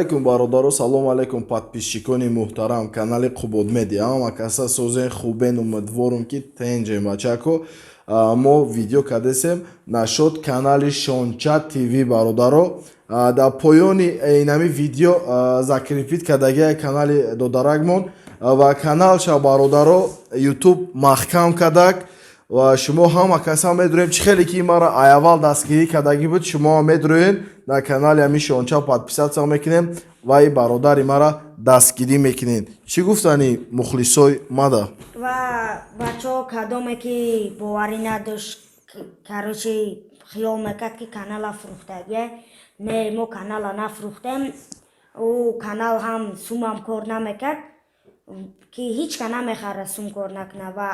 Алейкум, бародаро, салом алейкум, подписчикони муҳтарам канали Қубод Медиа. Ҳама каса созен, хубен, умедворум, ки тенҷем. Бачако, мо видео кардесем нашод канали Шонча ТВ. Бародаро, дар поёни инами видео закрепить кардагия канали додаракмон ва каналша, бародаро, Ютуб маҳкам кардак ва шумо ҳама каса медурем, чӣ хеле ки мара айаввал дастгирӣ кардагӣ буд, шумо медурен, дар канали ҳами Шонча подписаться мекунем ва и бародари мара дастгирӣ мекунем. Чӣ гуфтани мухлисои мада? Ва бачаҳо, кадоме ки боварӣ надошт, короче, хиёл мекард, ки канала фурӯхтагия, не, мо канала нафурӯхтем. Ӯ канал ҳам сумам кор намекард, ки ҳеҷ ка намехара сум кор накуна. Ва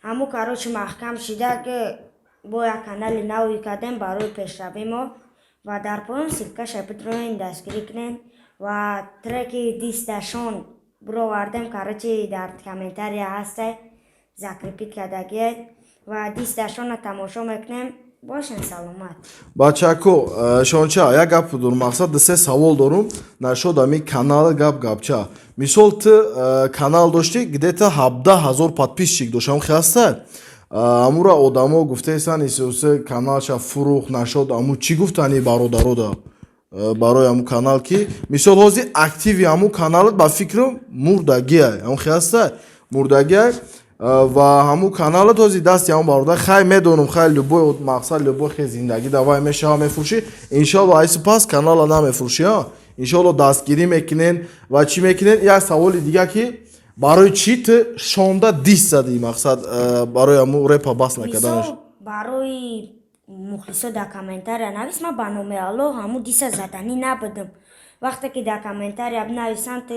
ҳаму, короче, маҳкам шида, ки бо як канали нави кардем барои пешравии мо. Ва дар поён ссылкаша бидроен, дастгирӣ кунен. Ва треки дисташон бировардем, короче, дар комментария ҳастай, закрепить кардагие ва дисташона тамошо мекунем. Бошен саломат. Бачако, Шонча, як гап дорум, мақсад, се савол дорум нашод ами канал. Гап гапча, мисол, ту канал доштӣ, где-то 17 000 подписчик дошт, ам хеаста. Амура одамо гуфтаесан, исусе каналша фурӯх нашод. Аму чӣ гуфтани бародарода барои аму канал, ки мисол ҳозир активи аму каналат, ба фикрам, мурдагиай, ам хеаста, мурдагиай. Ва ҳамун каналат ҳозир дасти ҳамун бародар. Хай, медонам, хай, любой мақсад, любой хе зиндагӣ давай мешава, мефурӯшӣ. Иншоалло, айси пас канала намефурӯшӣ, а иншоалло дастгирӣ мекунен. Ва чӣ мекунен? Як саволи дига, ки барои чӣ ту шонда дис задӣ, мақсад, барои ҳамун репа бас накарданаш? Мисол, барои мухлисо дар комментария навис, ман ба номи Аллоҳ ҳамун диса заданӣ набудам. Вақте ки дар комментария бинависанд, ту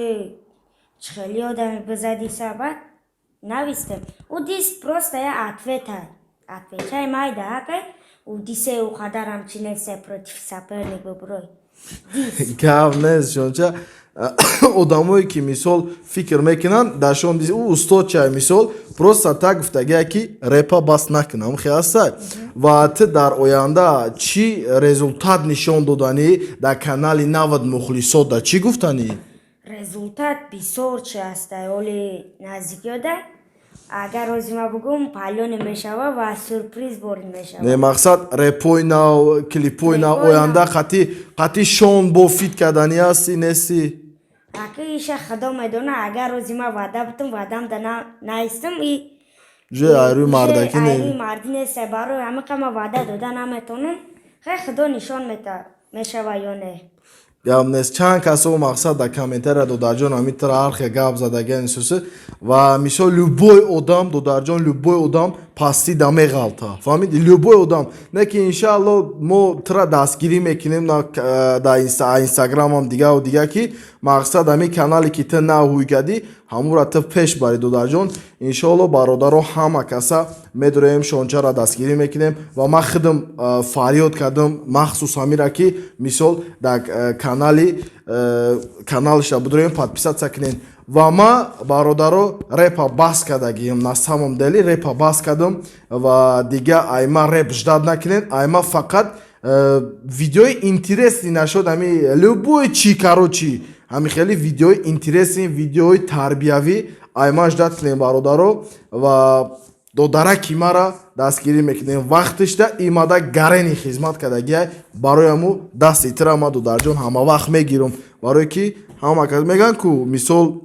чӣ хеле одами бизадӣ, сабад навистем. Ӯ дис просто я ответа, отвечай майда ҳакай. Ӯ дисе ӯ қадарам чи несте, против соперник бибурой дис. Гап нест, Шонча. Одамое ки, мисол, фикр мекунанд, даршон ӯ устод чай, мисол, просто так гуфтагия, ки репа бас накунам, хеаста. Ва ту дар оянда чӣ результат нишон доданӣ дар канали навад мухлисот, да чӣ гуфтанӣ? Результат бисёр чи ҳастай, оли наздикиёда, агар ҳозир ма бугум, палёне мешава ва сюрприз ворид мешава. Не, мақсад, репои нав, клипои нав. Репои оянда нав. Қати шон бо feat карданӣ ҳасти, нестӣ? Ака, иша худо медона. Агар рӯзи ма ваъда бутум, ваъдам да наистам и Уже айрӯи мардакӣ не. Айрӯи мардӣ нест. Барои ҳамиқа ма ваъда дода наметонам. Хай, худо нишон мета, мешава ё не. Гап нест. Чанд касо, мақсад, дар комментария, додарҷон, ҳамин тара ҳар хел гап задагиан исусе. Ва мисол, любой одам, додарҷон, любой одам пастӣ да меғалта, фаҳмиди? Любой одам. Не ки, иншаалло, мо тра дастгирӣ мекунем дар Инстаграмам, дигаву дига, ки мақсад, ҳамин канале ки ту нав ҳуй кардӣ, ҳамура ту пеш барӣ, додарҷон. Иншоалло, бародаро, ҳама каса медороем, Шончаро дастгирӣ мекунем. Ва ман худам фарёд кардам махсус ҳамира, ки мисол, дар канали каналша бидороем, подписаться кунем. Ва ма, бародаро, репа бас кардагием, на самом деле репа бас кардам ва дига айма реп ждать накунед. Айма фақат видеои интересный нашуд, ҳами любой чи, короче, ҳами хеле видеои интересный, видеои тарбиявӣ айма ждать кунем, бародаро. Ва додараки мара дастгирӣ мекунем. Вақтишда имада гарени хизмат кардагиай, барои ҳаму дасти тира ма, додарҷон, ҳама вақт мегирам, барое ки ҳама кас мегӯянд ку, мисол,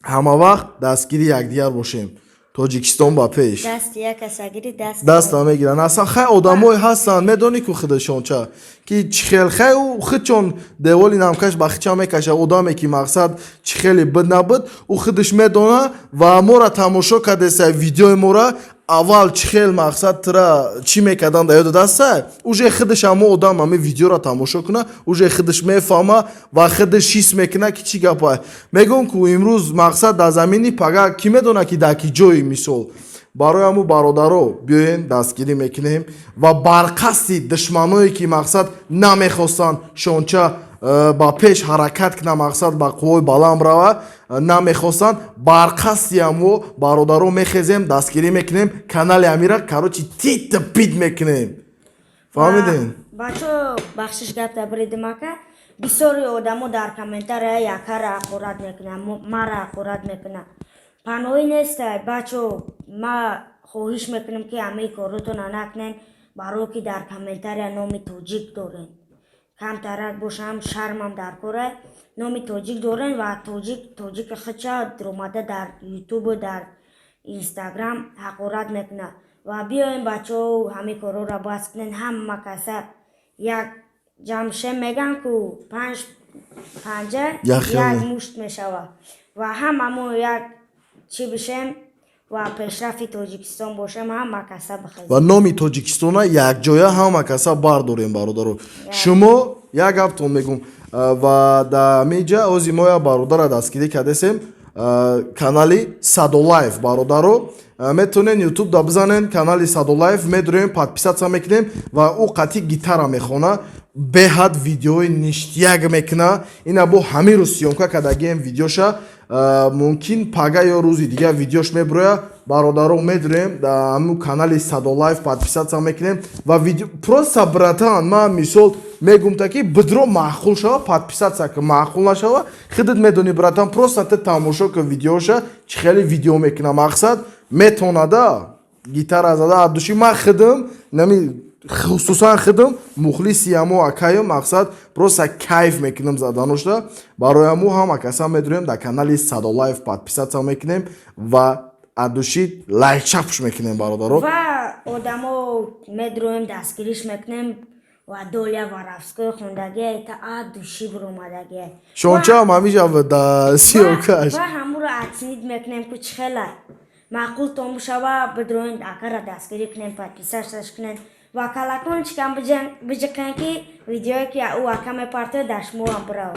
ҳама вақт дастгири якдигар бошем. Тоҷикистон ба пеш! Дасти як каса гири, даст Даста мегиранд. Аслан, хай, одамое ҳастанд, медонӣ ку, худашонча ки чӣ хел, хай, ӯ худчон деволи намкаш ба хича мекаша. Одаме ки, мақсад, чӣ хеле буд набуд, ӯ худаш медона. Ва мора тамошо кардеса, видеои мора аввал чӣ хел, мақсад, тра чӣ мекардан, да ёдат аста? Уже худаш ҳамо одам ҳами видеоро тамошо куна, уже худаш мефаҳма ва худаш ҳис мекуна, ки чӣ гапа мегӯм ку. Имрӯз, мақсад, дар замини, пага кӣ медона, ки дар ки ҷои. Мисол, барои ҳамун, бародаро, биёен, дастгирӣ мекунем ва барқасди душманое ки, мақсад, намехостанд Шонча ба пеш ҳаракат куна, мақсад, ба қуввои баланд рава намехостанд, барқасди ҳамо, бародаро, мехезем, дастгирӣ мекунем канали амира, короче, тита пит мекунем, фаҳмидем? Бачо, бахшиш, гап да буридим, ака. Бисёри одамо дар комментария якара ҳақорат мекунанд, мара ҳақорат мекунанд. Паноҳӣ нестай, бачо. Ма хоҳиш мекунам, ки ҳамаи коротона накунен, барое ки дар комментария номи тоҷик дорен. Камтарак бошам, шармам дар кора, номи тоҷик дорен ва тоҷик тоҷики худша омада дар Ютубу дар Инстаграм ҳақорат мекунад. Ва биёем, бачаҳо, ҳамин корҳоро бас кунен. Ҳама каса як ҷамшем, меган ку, панҷ панҷа як мушт мешавад ва ҳамамо як чӣ бишем ва пешрафти Тоҷикистон бошем, ҳама каса бихезем. Ва номи Тоҷикистона якҷоя ҳама каса бардорем. Бародаро, шумо як гаптон мегум ва дар ҳамин ози мо як бародара дастгирӣ кардесем, канали Садолаев. Бародаро, метавонен Ютуб да бизанен канали Садолаев, медурем, подписаться мекунем ва ӯ қатъи гитара мехона, беҳад видеои ништяк мекуна. Ина бо ҳамин рӯз съёмка кардагием видеоша, мумкин пага ё рӯзи дигар видеош мебироя. Бародаро, медурем, дар ҳамун канали Садолаев подписаться мекунем ва видео просто, братан, ман мисол мегумта, ки бидро маъқул шава, подписаться ки, маъқул нашава, худат медонӣ, братан. Просто ты тамошо ки видеоша, чӣ хеле видео мекуна, мақсад метонада гитара зада от души. Ман худам нами, хусусан худам мухлиси ҳамо акаем, мақсад просто кайф мекунам заданошда. Барои ҳамо ҳама каса медурем, дар канали Садолаев подписаться мекунем ва от души лайкчапш мекунем, бародаро. Ва одамо медроем, дастгириш мекунем ва доля воровской хондагия та от души биромадагия. Шончаам ҳамиша да съёмкаш. Ва ҳамуро оценить мекунем, ку чӣ хела маъқул том шава. Бидроен, акара дастгирӣ кунем, подписаться кунем ва колокольчикам биҷиқен, ки видеое ки ӯ ака мепартояд, дар шумоам бирава.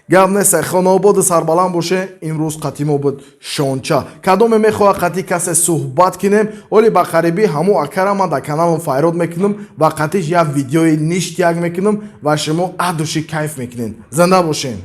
Гап нест, хонаободу сарбаланд боше. Имрӯз қатъи мо буд Шонча. Кадоме мехоҳад қатъи касе суҳбат кунем, оли ба қарибӣ ҳамо акара ман дар каналам файрод мекунам ва қатъиш як видеои ништяк мекунам ва шумо от души кайф мекунед. Зинда бошен.